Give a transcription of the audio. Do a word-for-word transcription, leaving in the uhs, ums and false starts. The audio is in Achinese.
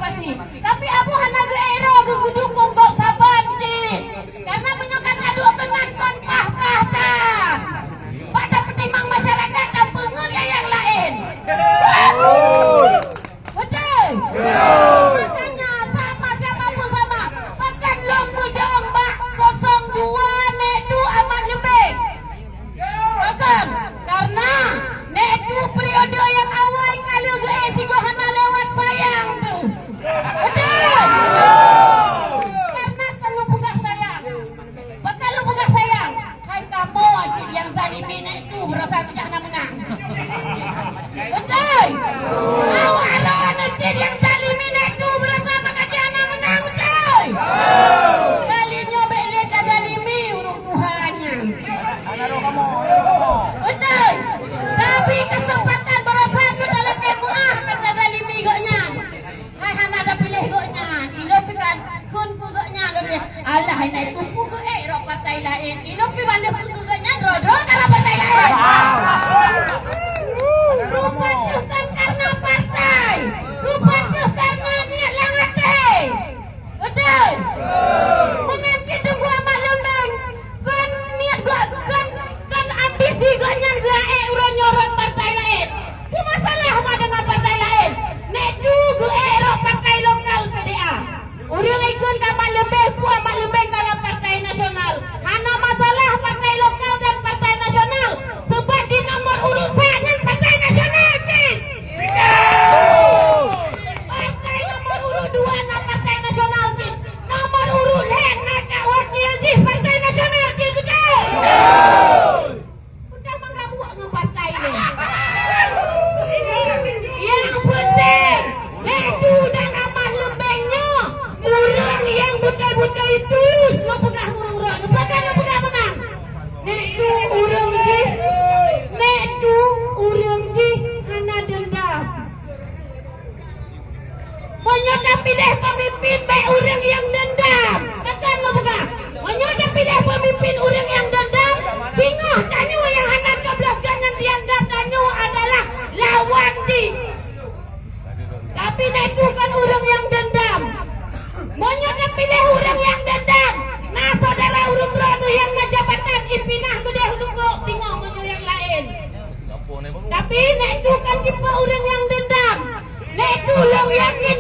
Tapi Abu hana geuero geugudukong gob saban cit. Karena meunyoe ka taduek keunan kon pah-pah that. Bak tapeutimang masyarakat tapeungeut nyang laén. Betul? Makanya sama siapa pun sama. Pakon lôn meudong bak kosong dua Nèk Du Ahmad Leumbeng. Pakon? Karena Nèk Du periode nyang awai ka lheueh geuék sigoe hana lewat sayang tu. Betul? Karena ka lôn peugah sayang. Pakon lôn peugah sayang? Hai kamoe cit nyang zalimi Nèk Du beurasa geuh hana meunang. Beutôi? Awak droeneuh cit nyang zalimi Nèk Du beurasa maka jih hana meunang, beutôi? Kali nyoe bèk lé tazalimi ureueng tuha nyan. Beutôi? Tapi keuseumpatan beurasa geuh talakèe meu'ah ka tazalimi gobnyan. Hai hana tapiléh gobnyan, ilôn pih kan kheun keu gobnyan lôn lé. Alah, hai Nèk Du peue geuék rot partai laén. Ilôn pih ban lheueh keu gobnyan droe-droe ka rot partai laén. Rupa teuh kon kareuna partai. Rupa teuh kareuna niet lam até. Beutôi. Meunan cit Teungku Ahmad Leumbeng. Kon niet geuh, kon, kon ambisi gobnyan geuék uroe nyoe rot partai laén. Peue masalah ma deungon partai laén? Nèk Du geuék rot partai lokal P D A. Ureueng ikheun ka Ahmad Leumbeng, peue Ahmad Leumbeng ka rot partai nasional. Hana masalah partai lokal dan partai nasional. Seubab di nomor urut sa nyan partai nasional cit. Partai nomor urut dua na partai nasional cit. Nomor urut lhèe na kawakil jih partai nasional cit, beutôi? Udah meugabuek ngon partai nyoe. Nyang peunteng, Nèk Du dan Ahmad Leumbeng nyoe ureueng nyang beutôi-beutôi tulus neupeugah ureueng droe. Pakon neupeugah meunan? Nèk Du ureueng jih, Nèk Du ureueng jih hana deundam. Meunyoe tapiléh peumimpin bèk ureueng nyang deundam. Pakon lôn peugah? Meunyoe tapiléh peumimpin ureueng nyang deundam, singoh tanyoe nyang hana coblos gobnyan dianggap tanyoe adalah lawan jih. Tapi Nèk Du kon ureueng nyang deundam. Meunyoe tapiléh ureueng nyang deundam, na syedara ureueng droeneuh nyang na jabatan, ipinah keudeh u Dukok, singoh meunyoe nyang laén. Tapi Nèk Du kon tipe ureueng nyang deundam. Nèk Du lôn yakin